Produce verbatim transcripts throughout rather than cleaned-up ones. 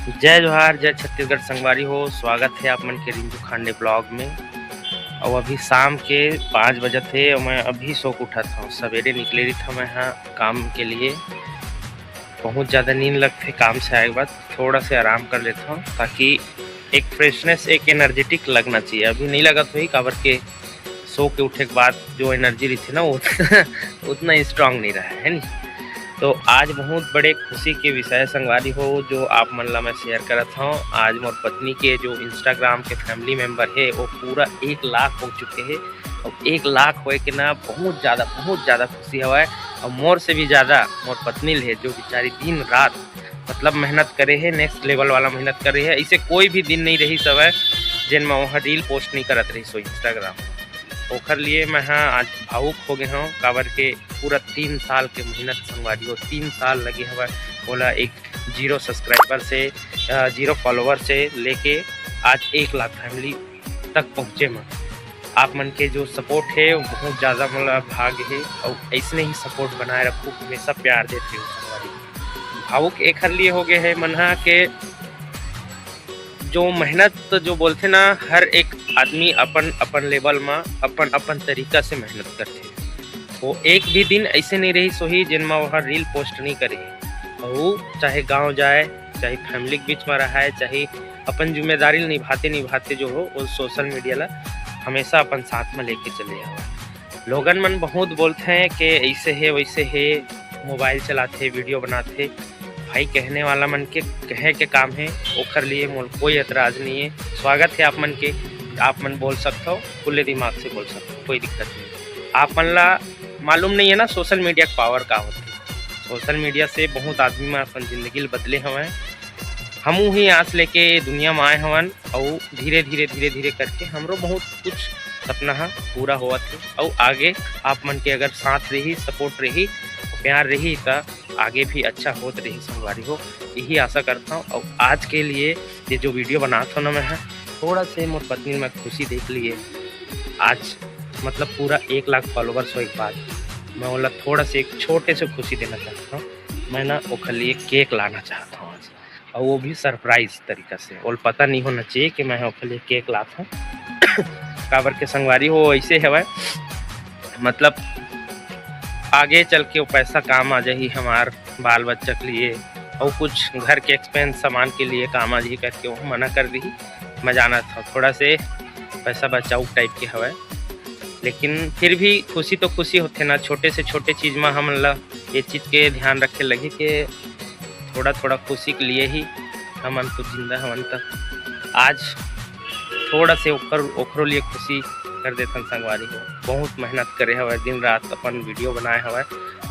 जय जोहार, जय छत्तीसगढ़ संगवारी हो। स्वागत हे आप मन के रिंजू खांडे ब्लॉग में। अउ अभी शाम के पाँच बजत हे अउ मैं अभी सो के उठत हंव। सवेरे निकले रहिथंव मैं हा काम के लिए। बहुत ज़्यादा नींद लगथे काम से आए के बाद, थोड़ा से आराम कर लेथंव ताकि एक फ्रेशनेस, एक एनर्जेटिक लगना चाहिए। अभी नहीं लगत होही, काबर के सो के उठे के बाद जो एनर्जी रहिथे ना, वो उतना स्ट्रांग नहीं रहा है, है नी? तो आज बहुत बड़े खुशी के विषय संगवारी हो, जो आप मन ला मैं शेयर करत हंव। आज मोर पत्नी के जो इंस्टाग्राम के फैमिली मेंबर हे, वो पूरा एक लाख हो चुके हे। और एक लाख होए के ना बहुत ज़्यादा, बहुत ज़्यादा खुशी हवय। और मोर से भी ज़्यादा मोर पत्नी ले, जो बेचारी दिन रात मतलब मेहनत करे हे, नेक्स्ट लेवल वाला मेहनत करे हे। ऐसे कोई भी दिन नहीं रहिस हवय जेन म वहाँ रील पोस्ट नहीं करत रहिस हो इंस्टाग्राम। ओखर लिए मैं हा आज भावुक हो गए हूँ, काबर के पूरा तीन साल के मेहनत संगवारी हो, तीन साल लगे हवय ओला एक जीरो सब्सक्राइबर से, अ, जीरो फॉलोअर से लेके आज एक लाख फैमिली तक पहुँचे। मैं आप मन के जो सपोर्ट हे, वो बहुत ज़्यादा मोला भाग हे, और ऐसने ही सपोर्ट बनाए रखू, हमेशा प्यार देते हो संगवारी। भावुक एखर लिए हो गए हे मन हा के जो मेहनत जो बोलथे ना, हर एक आदमी अपन, अपन लेवल मा, अपन, अपन तरीका से मेहनत करथे। वो एक भी दिन ऐसे नहीं रहिस होही जेन मा वहाँ रील पोस्ट नहीं करे। और चाहे गांव जाए, चाहे फैमिली के बीच में रहा है, चाहे अपन जिम्मेदारी ल निभाते निभाते जो हो, वो सोशल मीडिया ला हमेशा अपन साथ में लेके चले आवे। लोगन मन बहुत बोलते हैं कि ऐसे है, वैसे है, मोबाइल चलाते, वीडियो बनाते। भाई, कहने वाला मन के कहे के काम है, ओखर लिए मोर कोई एतराज नहीं है। स्वागत है आप मन के, आप मन बोल सकते हो, खुले दिमाग से बोल सकते हो, कोई दिक्कत नहीं। आप मन ला मालूम नहीं है ना सोशल मीडिया के पावर का होथे। सोशल मीडिया से बहुत आदमी मन अपन जिंदगी ल बदले हवय। हमू ही आस लेके दुनिया में आए हवन, अउ धीरे धीरे, धीरे धीरे करके हमरो बहुत कुछ सपना ह पूरा होवत हे। अउ आगे आप मन के अगर साथ रही, सपोर्ट रही, प्यार रही, त आगे भी अच्छा होत रही संगवारी हो, यही आशा करता हूँ। अउ आज के लिए ये जो वीडियो बनात हूँ ना मैं ह, थोड़ा से मोर पत्नी में खुशी देख लिए। आज मतलब पूरा एक लाख फॉलोअर्स होए के बाद मैं ओला थोड़ा से एक छोटे से खुशी देना चाहता हूँ। मैं ना ओखर लिए केक लाना चाहता हूँ आज, और वो भी सरप्राइज तरीका से। ओला पता नहीं होना चाहिए कि मैं ओखर लिए केक लात हूँ। काबर के संगवारी हो ऐसे हवय, मतलब आगे चल के वो पैसा काम आ जाही हमार बाल बच्चा के लिए, और कुछ घर के एक्सपेंस सामान के लिए काम आ जाही करके वो मना कर दी। मैं जानत हूँ थोड़ा से पैसा बचाऊ टाइप के हवय, लेकिन फिर भी खुशी तो खुशी होथे ना। छोटे से छोटे चीज में हमन ला ये चीज के ध्यान रखे लगी कि थोड़ा थोड़ा खुशी के लिए ही हमन तो जिंदा हवन। त आज थोड़ा से ओकर, ओकरो लिए खुशी कर देथन संगवारी हो। बहुत मेहनत करे हवय, दिन रात अपन वीडियो बनाए हवय।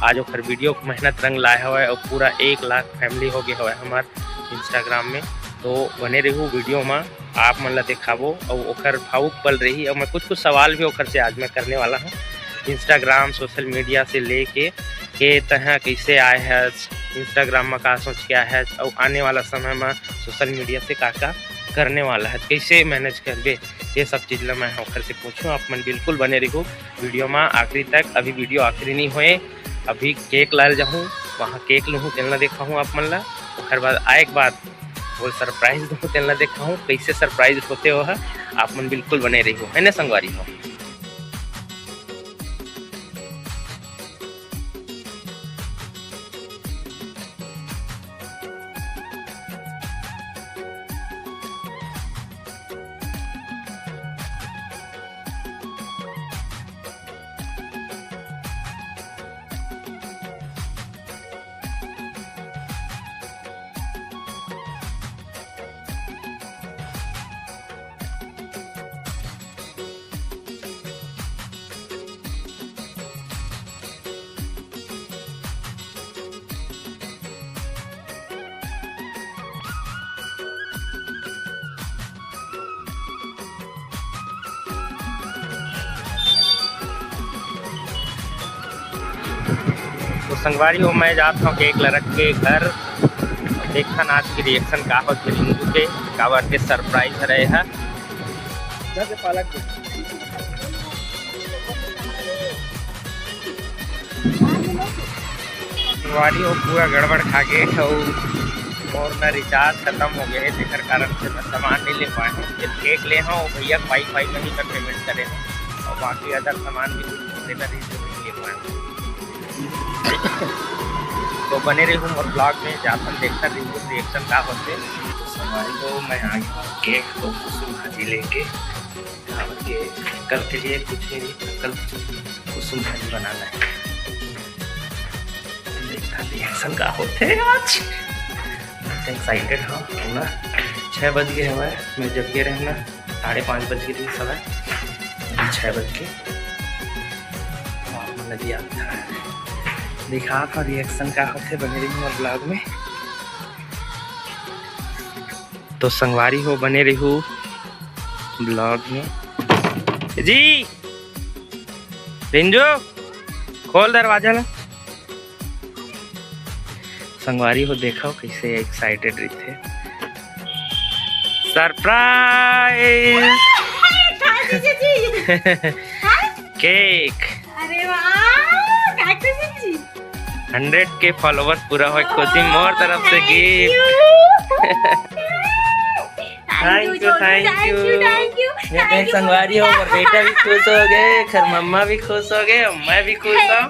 आज ओकर वीडियो के मेहनत रंग लाए हवय और पूरा एक लाख फैमिली हो गए हवय हमार इंस्टाग्राम में। तो बने रहू वीडियो में, आप मन ला देखाबो और ओकर भावुक पल रही। और मैं कुछ कुछ सवाल भी ओकर से आज मैं करने वाला हूँ, इंस्टाग्राम, सोशल मीडिया से लेके के तहाँ कैसे आए है, इंस्टाग्राम में का सोच के आए है, और आने वाला समय में सोशल मीडिया से का का करने वाला है, कैसे मैनेज करबे, ये सब चीज ला मैं ओकर से पूछूं। आप मन बिल्कुल बने रहो वीडियो में आखिरी तक। अभी वीडियो आखिरी नहीं होए, अभी केक लाल जाहूँ, वहाँ केक लूहूँ, तेन ला देखाहूँ आप मन ला। ओकर बाद आए के बाद वो सरप्राइज दूँ, तेन ला देखाहूँ, कैसे सरप्राइज होते हो है। आप मन बिल्कुल बने रहो, है ना संगवारी हो। तो संगवारी हो, मैं जात हूँ केक ला रख के घर, देखथन आज के रिएक्शन का होथे रिंकू के, काबर के सरप्राइज हरे हा। संगवारी हो, पूरा गड़बड़ खा के अउ और मैं रिचार्ज खत्म हो गया है, जेकर कारण से मैं सामान नहीं ले पाए हूँ। सिर्फ केक ले हूँ, भैया वाईफाई में ही मैं पेमेंट करे हूँ, और बाकी अदर सामान भी कुछ लेना रही तो नहीं ले पाए हूँ। तो बने रही हूँ और ब्लॉग में, जाथन देखता रिव्यू रिएक्शन का होते। तो संगवारी हो, मैं आ गया हूँ केक और कुसुम भाजी लेके। और ये कल के लिए कुछ नहीं, कल कुसुम भाजी बनाना है। देखता रिएक्शन का होते आज। एक्साइटेड हाँ पूरा। छः बज गए हमारे, मैं जब गए रहना साढ़े पाँच बज गए थे समय, अभी छः बज के। और लगिया दिखा था रिएक्शन का होते, बने रही हमारे ब्लॉग में। तो संगवारी हो, बने रहू ब्लॉग में। जी रिंजू, खोल दरवाजा ला। संगवारी हो, देखो कैसे एक्साइटेड रहिथे। सरप्राइज! केक। अरे वाह, हंड्रेड के फॉलोअर्स पूरा होए खुशी मोर तरफ से gift. Thank you, thank you. ये देख संगवारी हो, मोर बेटा भी खुश हो गए, घर मम्मा भी खुश हो गए, मैं भी खुश हूँ।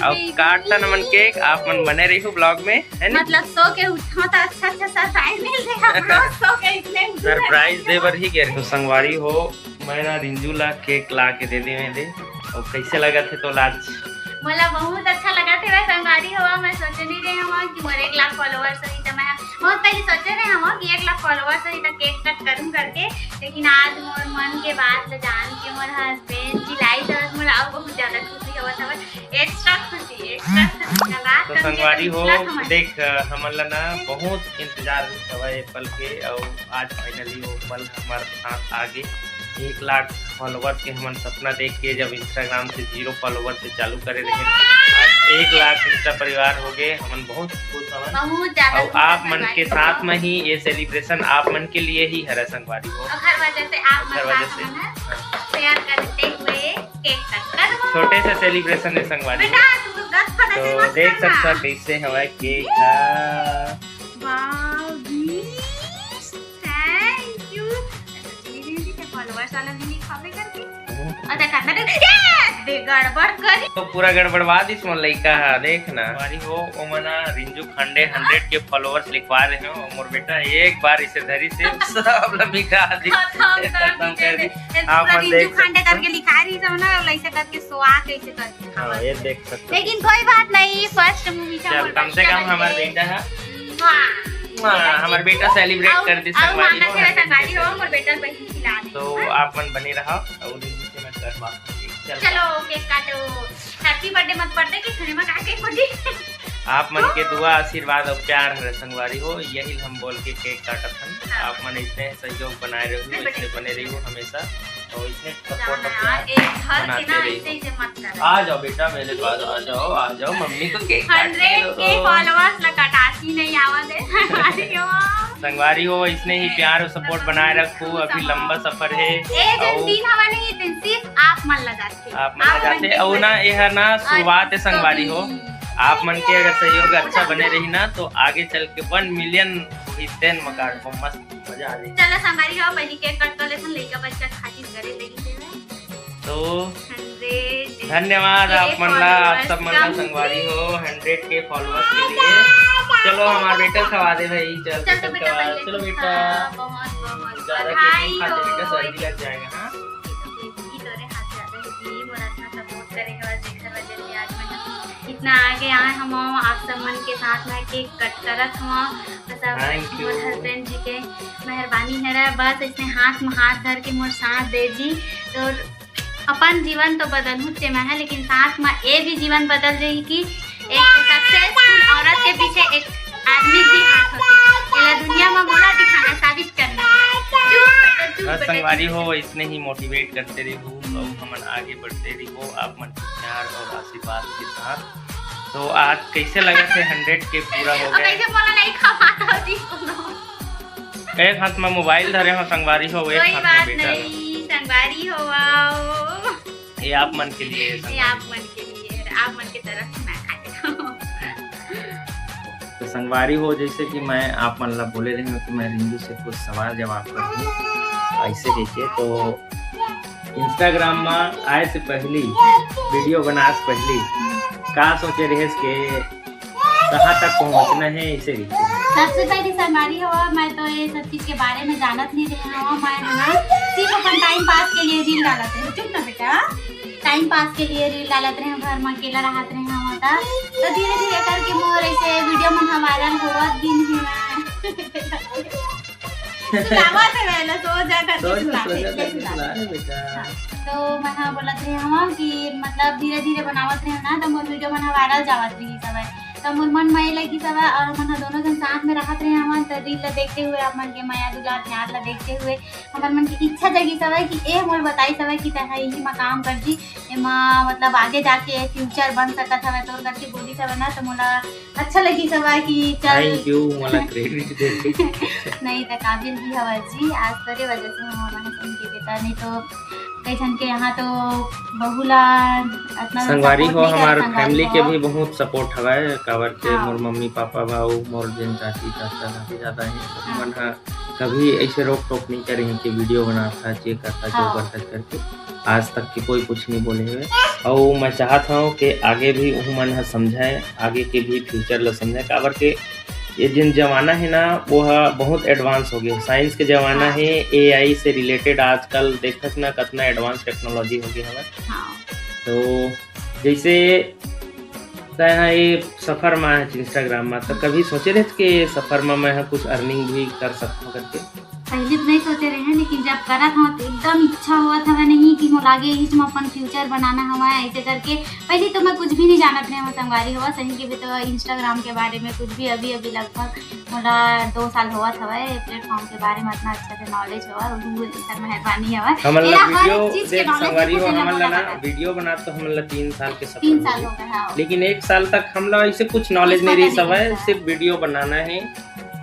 अब काटता न मन केक, आप मन बने रही ब्लॉग में, है ना? मतलब सो के उठो तो अच्छा अच्छा सरप्राइज मिल जाए। हम रोज सो के इतने उठो। सरप्राइज दे बर ही गए रहे संगवारी हो। मैं ना रिंजू ला केक ला के दे देवे दे। और कैसे लगा थे तो लाज? मोला बहुत अच्छा लगा थे। मैं संगवारी हो, मैं सोचे नहीं रहे हूँ कि मोर एक लाख फॉलोअर्स होही, तो मैं बहुत पहले सोचे रहे हूँ कि एक लाख फॉलोअर्स होही तो केक कट करूँ करके, लेकिन आज मोर मन के बात ल जान के मोर हस्बैंड चिल्लाई, तो मोला अउ बहुत ज्यादा खुशी होवत हवय। एक्स्ट्रा खुशी, एक्स्ट्रा खुशी। तो संगवारी हो, देख, हमन ला ना बहुत इंतजार हवय पल के, और आज फाइनली वो पल हमारे साथ आ गए। एक लाख फॉलोअर्स के हमन सपना देख के जब Instagram से जीरो फॉलोअर्स से चालू करे रहे, आज एक लाख इंस्टा परिवार हो गए। हमन बहुत खुश हवन। बहुत ज्यादा और आप मन के साथ में ही ये सेलिब्रेशन आप मन के लिए ही हरे संगवारी हो। ओकर वजह से आप मन साथ में शेयर करते हुए केक कट कर छोटे से सेलिब्रेशन है संगवारी। तो देख सकता कैसे हवा केक का। Wow, thank you। फॉलोअर्स वाला भी लिखावे करके। अच्छा, करना दे। ये दे गड़बड़ करी। तो पूरा गड़बड़वा दिस मोर लइका हा, देख ना। हमारी हो, ओ मना रिंजू खंडे हंड्रेड के फॉलोअर्स लिखवा रहे हो। मोर बेटा एक बार इसे धरी से सब ला मिटा दी। खत्म कर दी, खत्म कर दी। आप पूरा रिंजू खंडे करके लिखा रही सब ना, वैसे करके सोआ कैसे करके। हाँ, ये देख सकते हो। लेकिन कोई बात नहीं, फर्स्ट मूवी का चल, कम से कम हमारे बेटा है। हाँ, हमारे बेटा सेलिब्रेट कर दी संगवारी हो। संगवारी हो, मोर बेटा बहन खिला दे। तो आप मन बने रहा और इनसे मैं कर बात। चलो, केक काटो। हैप्पी बर्थडे मत, बर्थडे के खाने में का केक बर्थडे। आप मन के दुआ, आशीर्वाद और प्यार हरे संगवारी हो, यही हम बोल के केक काटत हन। हाँ। आप मन इतने सहयोग बनाए रहो, इतने बने रहो हमेशा। और इतने सपोर्ट बनाते रहिए। आ जाओ बेटा, मेरे पास आ जाओ, आ जाओ, मम्मी को केक काटने दो। हंड्रेड के फॉलोअर्स ला कटासी नहीं आवा दे। संगवारी हो, इसने ही प्यार और सपोर्ट बनाए रखो, अभी लंबा सफर है। ए जन दिन हवा नहीं, दिन सिर्फ आप मन लगा थे। आप मन लगा थे। और ना, ये है ना शुरुआत है संगवारी हो। आप मन के अगर सहयोग अच्छा बने रही ना, तो आगे चल के वन मिलियन वही तेन मकान को मस्त मजा आ जाए। चलो संगवारी हो, पहली केक कट कर लेथन, लइका बच्चा खातिर करे लगी से। तो धन्यवाद आप मन ला, आप सब मन ला संगवारी हो, हंड्रेड के फॉलोअर्स के लिए। चलो हमारे बेटा खवा दे भाई, चल, चल तो बेटा, चलो बेटा। बहुत बहुत बधाई हो। बेटा सर्दी लग जाएगा। हाँ, तोरे हाथ ज्यादा है, मोर इतना सपोर्ट करे के बाद जेकर वजह से आज मैं इतना आगे आए हम, आप सब मन के साथ में केक कट करत हूँ। सब मोर हस्बैंड जी के मेहरबानी हरे, बस इसने हाथ में हाथ धर के मोर साथ दे जी। तो अपन जीवन तो बदलहूँ चे मैं है, लेकिन साथ में ये भी जीवन बदल जाही कि एक सक्सेसफुल औरत के पीछे एक आदमी भी हाथ होथे। एला दुनिया में मोला दिखाना, साबित करना। चुप बेटा, चुप बेटा, संगवारी हो, इसने ही मोटिवेट करते रहो और हमन आगे बढ़ते रहो आप मन के प्यार और आशीर्वाद के साथ। तो आज कैसे लगा थे हंड्रेड के पूरा हो गए? कैसे बोला नहीं खा पाता जी। एक हाथ में मोबाइल धरे हो संगवारी हो, एक हाथ में बेटा। संगवारी हो आओ। ये आप मन के लिए ये संगवारी। आप मन के लिए, आप मन के तरफ से मैं खा लेता हूँ। तो संगवारी हो, जैसे कि मैं आप मन ला बोले रहे हूँ कि मैं रिंजू से कुछ सवाल जवाब करहूँ, ऐसे कहिके। तो Instagram में आए से पहली, वीडियो बनाए से पहली का सोचे रहेस के कहाँ तक पहुँचना है, ऐसे कहिके? सबसे पहली संगवारी हो, मैं तो ये सब चीज के बारे में जानत नहीं रहे हूँ। मैं है ना, सिर्फ अपन टाइम पास के लिए रील डालत रहे। चुप ना बेटा, टाइम पास के लिए रील डालत रहे हूँ, घर में अकेला रहत रहे हूँ। तो धीरे धीरे करके मोर ऐसे वीडियो मन वायरल होवत दिन ही मैं सुनावत है, पहले सो जा करके सो जा, सुनाते, सो जा करके सुनाते। सुना रे बेटा। हाँ, तो मैं हाँ बोलत रहे हूँ कि मतलब धीरे धीरे बनावत रहे ना, तो मोर वीडियो मन वायरल जावत रही सब है। तो मोर मन में ये लगी सब है, और मन दोनों जन साथ में रहत रहे हवन, तो रील ला देखते हुए, आप मन के मया दुलार प्यार ला देखते हुए हमर मन के इच्छा जगी सब है कि ए मोर बताई सब है कि तैं यही मा काम कर जी, एमा मतलब आगे जाके फ्यूचर बन सकत हवे तोर करके बोली सब है ना, तो मोला अच्छा लगी सब है कि चल। Thank you, मोला credit दे। नहीं तो काबिल भी हवा जी, आज तोरे वजह से हम मन सुन के बेटा, नहीं तो कई झन के यहाँ तो बहू ला इतना संगवारी support हो, नहीं करत हमार संगवारी family के हो। भी बहुत support हवय, काबर के हाँ। मोर मम्मी पापा भाऊ, मोर जिन चाची चाचा काफी ज्यादा हे, हाँ। मन ह कभी ऐसे रोक टोक नहीं करे हैं कि वीडियो बनाता, ये करता, जो हाँ। करता करके आज तक के कोई कुछ नहीं बोले हुए। और मैं चाहत हूँ कि आगे भी उहू मन ह समझाए, आगे के भी फ्यूचर ला समझाए, काबर के ये जिन जमाना है ना, वो ह बहुत एडवांस हो गया। साइंस के जमाना हाँ। है, एआई से रिलेटेड आजकल देखत ना कितना एडवांस टेक्नोलॉजी हो गया हवे। हाँ। तो जैसे तैं ह ये सफर में है Instagram में, तो कभी सोचे रहे कि ये सफर में मैं ह कुछ अर्निंग भी कर सकता हूँ करके? पहले तो नहीं सोचे रहे हैं, लेकिन जब करत हूँ तो एकदम इच्छा होवत हवे नहीं कि मोला आगे इच में अपन फ्यूचर बनाना हवे ऐसे करके। पहले तो मैं कुछ भी नहीं जानत रहे हूँ संगवारी हो, सही के भी तो Instagram के बारे में कुछ भी, अभी अभी लगभग मोला दो साल होवत हवे प्लेटफॉर्म के बारे में इतना अच्छा से नॉलेज हवे, और वो इतना मेहरबानी हवे। हमन ला एला हर वीडियो चीज के देख नॉलेज संगवारी हो, कुछ ना हमन ला बोला ना जाता। वीडियो बना तो हमन ला तीन साल के सफर तीन हो साल गए। हो गए, हाँ। लेकिन एक साल तक हमला ऐसे कुछ नॉलेज कुछ नहीं पता रही नहीं सब है, रहता। सिर्फ वीडियो बनाना है,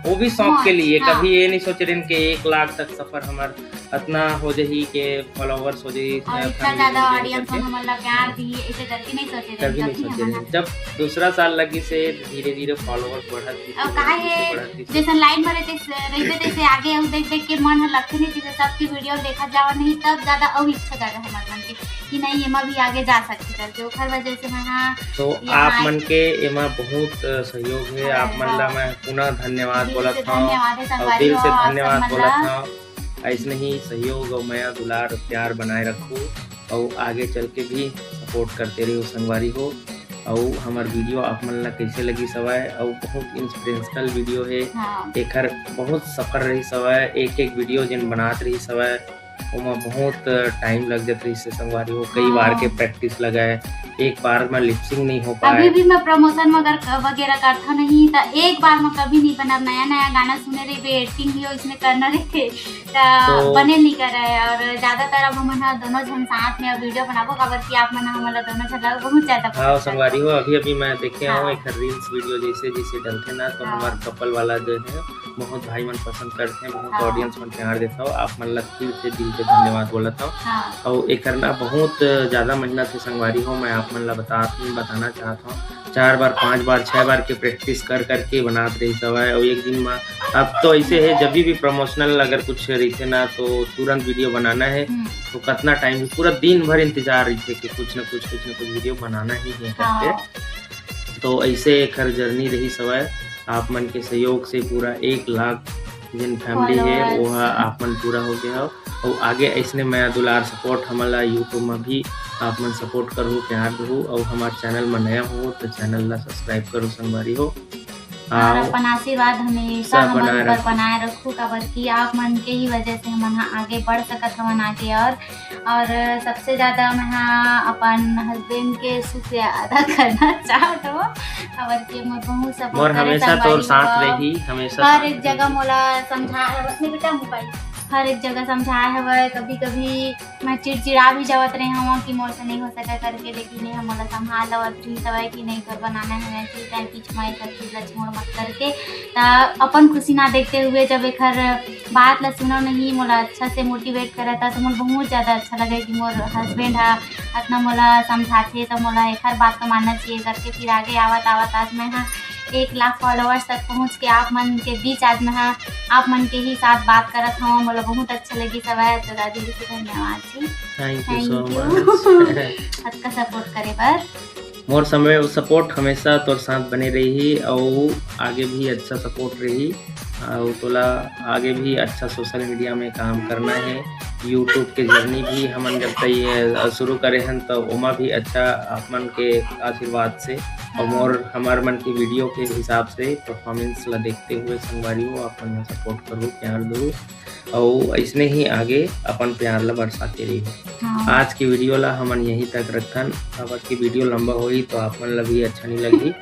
वो भी शौक के मौज, लिए। हाँ। कभी ये नहीं सोचे रहे कि एक लाख तक सफर हमार इतना हो जाही के फॉलोअर्स हो जाही, और इतना फैमिली ज्यादा हो जाही ऑडियंस करके। मन हमन ला प्यार दी, ऐसे करके नहीं सोचे रहे कभी नहीं कभी सोचे हमन रहे। ला। जब दूसरा साल लगी से धीरे धीरे फॉलोअर्स बढ़त गिस, और बढ़त गिस, काहे बढ़त गिस। जैसन लाइन में रहते, रहते तैसे आगे अउ देख देख के मन ह लगते नहीं, जैसे सबकी वीडियो देखत जावा नहीं, तब ज्यादा अउ इच्छा जागा हमार मन के कि नहीं, एमा भी आगे जा सकती करके, ओखर वजह से मैं हाँ, तो ये आप हाँ, मन के एमा बहुत, अ, सहयोग है। हाँ, आप मन ला हाँ। मैं पुनः धन्यवाद दिल बोलत से हूँ धन्यवाद है और संगवारी दिल से हो, आप धन्यवाद सब मन बोलत ला। हूँ। ऐसने ही सहयोग और मया दुलार प्यार बनाए रखो और आगे चल के भी सपोर्ट करते रहो संगवारी हो। और हमार वीडियो आप मन ला कैसे लगी सवाए और बहुत इंस्पिरेशनल वीडियो है। हाँ। एकर बहुत सफर रही सवाए, एक एक वीडियो जिन बनात रही सवाए, ओमा बहुत टाइम लग जात रहिस हे संगवारी हो, कई हाँ। बार के प्रैक्टिस लगाए, एक बार में लिपसिंग नहीं हो पाए। अभी भी मैं प्रमोशन वगैरह, वगैरह करता नहीं, त एक बार में कभी नहीं बनब। नया नया गाना सुने रहिबे, एक्टिंग भी उसमें करना रहिथे, त तो बने नहीं करे। और ज्यादातर अब हमन ह दोनों झन साथ में अब वीडियो बनाबो, काबर कि आप मन ह हमन ला दोनों झन ला बहुत ज्यादा हाँ, पसंद संगवारी करथो। हो, अभी अभी मैं देखे हाँ। हूँ एक रील्स वीडियो जैसे जैसे डलथे ना, तो हाँ। हमार कपल वाला जो है, बहुत भाई मन पसंद करथे, बहुत हाँ। ऑडियंस मन प्यार देथव, आप मन ला दिल से, दिल से धन्यवाद बोलत हव। हाँ। अउ एकर ना बहुत ज्यादा मेहनत हे संगवारी हो, मैं आप मन ला बता, बताना चाहत हव, चार बार, पांच बार, छह बार के प्रैक्टिस कर करके बनात रहिस हवय। अउ एक दिन में, अब तो ऐसे है, जब भी प्रमोशनल अगर कुछ रहिथे ना, तो तुरंत वीडियो बनाना है। हम्म। तो कितना टाइम, पूरा दिन भर इंतजार रहिथे कि कुछ न कुछ, कुछ न कुछ वीडियो बनाना ही है करके। हाँ। तो ऐसे एकर जर्नी रहिस हवय। आप मन के सहयोग से पूरा एक लाख जिन फैमिली हे, फॉलोअर्स। वो ह आप मन पूरा हो गए हो। और आगे ऐसने मया दुलार सपोर्ट हमन ला YouTube में भी आप मन सपोर्ट करहु, प्यार दहु। और हमार चैनल में नया हो तो चैनल ला सब्सक्राइब करो संगवारी हो। और और अपन आशीर्वाद हमेशा सब हमन बनाए ऊपर रखो। बनाए रखो, काबर कि आप मन के ही वजह से हमन ह आगे बढ़ सकत हवन आगे। और और सबसे ज्यादा मैं हा अपन हस्बैंड के शुक्रिया अदा करना चाहत हूँ, काबर कि मोर बहुत सपोर्ट मोर करे हमेशा संगवारी तोर साथ हो। रही, हमेशा हर साथ एक जगह रही। मोला समझाए हवय, नहीं बेटा, मोबाइल, हर एक जगह समझाए हवय। कभी कभी मैं चिड़चिड़ा भी जावत रहे हूँ कि मोर से नहीं हो सका करके, लेकिन ये मोला संभाल लवत रही हवय कि नहीं, तोर बनाना है ऐसे टाइम मैं सब चीज ला छोड़ मत करके, त अपन खुशी ना देखते हुए जब एकर बात ला सुनो नहीं, मोला अच्छा से मोटिवेट करत, त मोला बहुत ज्यादा अच्छा लगे कि मोर हस्बैंड ह अतना मोला समझाथे, त मोला एकर बात तो मानना चाहिए करके। फिर आगे आवत आवत आज मैं ह एक लाख followers तक पहुँच के आप मन के बीच आज मैं ह आप मन के ही साथ बात करत हवं। मोला बहुत अच्छा लगिस हवय, तो दादी जी के धन्यवाद जी। Thank you so Thank you। Much। अतका support करे बर। मोर समय, support हमेशा तोर साथ बने रही, अउ आगे भी अच्छा support रही, अउ तोला आगे भी अच्छा social media में काम करना है। YouTube के journey भी हमन जब तय शुरू करे हन, तो ओमा भी अच्छा आप मन के आशीर्वाद से, अउ मोर, हमर मन के video के हिसाब से performance ला देखते हुए संगवारी हो, आप मन support करू, प्यार दू, अउ अइसने ही आगे अपन प्यार ला बरसाते रही। हाँ। आज की video ला हमन यहीं तक रखन। अब आज की video लंबा होई तो आप मन ला भी अच्छा नहीं लगही।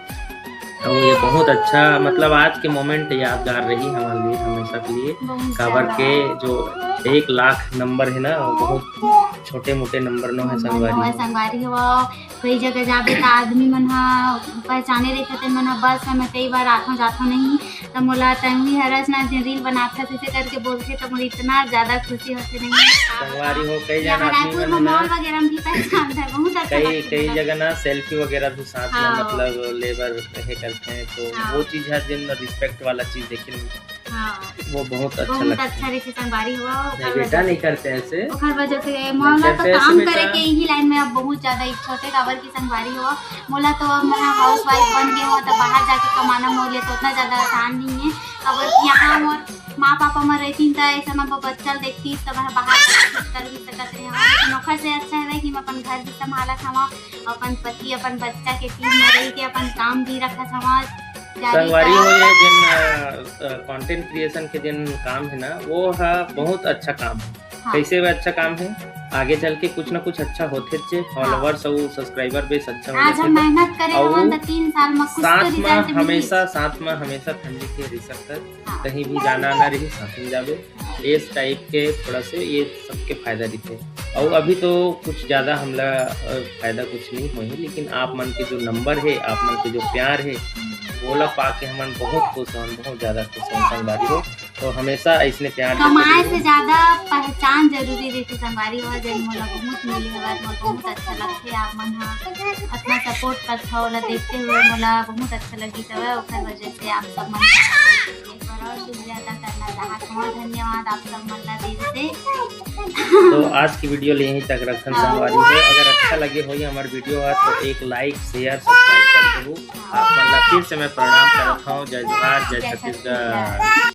अउ ये बहुत अच्छा, मतलब, आज के moment यादगार रही हमारे लिए हमेशा के लिए। बहुत काबर ज्यादा। के जो एक लाख number है ना, वो बहुत छोटे मोटे number नो है नंबर संगवारी नंबर हो। संगवारी हो। कई जगह जाबे त आदमी मन ह पहचाने रहिथे, ते मन ह बस में कई बार आथों जाथों नहीं, त मोला तन्वी हरस ना जे reel बनाथस ऐसे करके बोलथे, त मोला इतना ज्यादा खुशी होथे नहीं। संगवारी हो, कई जन यहाँ आदमी रायपुर मन में है ना, mall वगैरह में भी पहचानता है, बहुत अच्छा कई लगता कई है। जगह ना selfie वगैरह भी साथ में, हाँ। मतलब, ले बर हे करते हैं, तो हाँ। वो चीज है जिन respect वाला चीज देखे, हाँ। वो बहुत अच्छा बहुत लगता है। अच्छा रहिथे संगवारी हो। नहीं, बेटा नहीं करते ऐसे। ओकर वजह से नहीं मोला तो करते ऐसे, काम बेटा। करे के यही line में अब बहुत ज्यादा इच्छा होथे, काबर कि संगवारी हो, मोला तो अब मैं housewife बन गए हो, तो बाहर जाके कमाना मोर लिए तो उतना ज्यादा आसान नहीं है। काबर कि यहाँ मोर माँ पापा मन रहतीन, त ऐसा मैं बच्चा ल देखती, तब मैं बाहर जाके कुछ कर भी सकत रहे हूँ। लेकिन ओकर से अच्छा है कि मैं अपन घर भी संभालत हूँ, अपन पति, अपन बच्चा के team में रह के अपन काम भी रखत हूँ। जारी संगवारी का- हो, ये जिन, अ, अ, content creation के जिन काम है ना, वो हा बहुत अच्छा काम है। हाँ। कैसे वह अच्छा काम है, आगे चल के कुछ ना कुछ अच्छा होथे चे, followers और subscriber base अच्छा आज हम होथे। मेहनत करे और हवन त तीन साल में कुछ तो साथ में result मिली। हमेशा, साथ में हमेशा family के रह सकता है, हाँ। कहीं भी जाना ना रही, साथ में जावे। इस type के थोड़ा से ये सबके फायदा दिखे। और अभी तो कुछ ज्यादा हमला, अ, फायदा कुछ नहीं होही, लेकिन आप मन के जो number है, आप मन के जो प्यार है, वोला पा के हमन बहुत खुश हन, बहुत ज्यादा खुश हन संगवारी हो। तो हमेशा ऐसने प्यार देते कमाए रहो। से ज्यादा पहचान जरूरी रहिथे संगवारी हो, जेन मोला बहुत मिली हवय, मोला बहुत अच्छा लगथे। आप मन ह अतना support करत हव, ओला देखते हुए मोला बहुत अच्छा लगिस हवय, ओकर वजह से आप सब मन एक बार और शुक्रिया अदा करना चाहत हूँ। धन्यवाद आप सब मन ला दिल से। तो आज की video ले यहीं तक रखन हाँ। संगवारी हो। अगर अच्छा लगे हो ये हमारे video है तो एक like, share, subscribe कर दो। आप मन ला फिर से मैं प्रणाम करत हूँ। जय जोहार, जय जय छत्तीसगढ़। छत्तीसगढ़।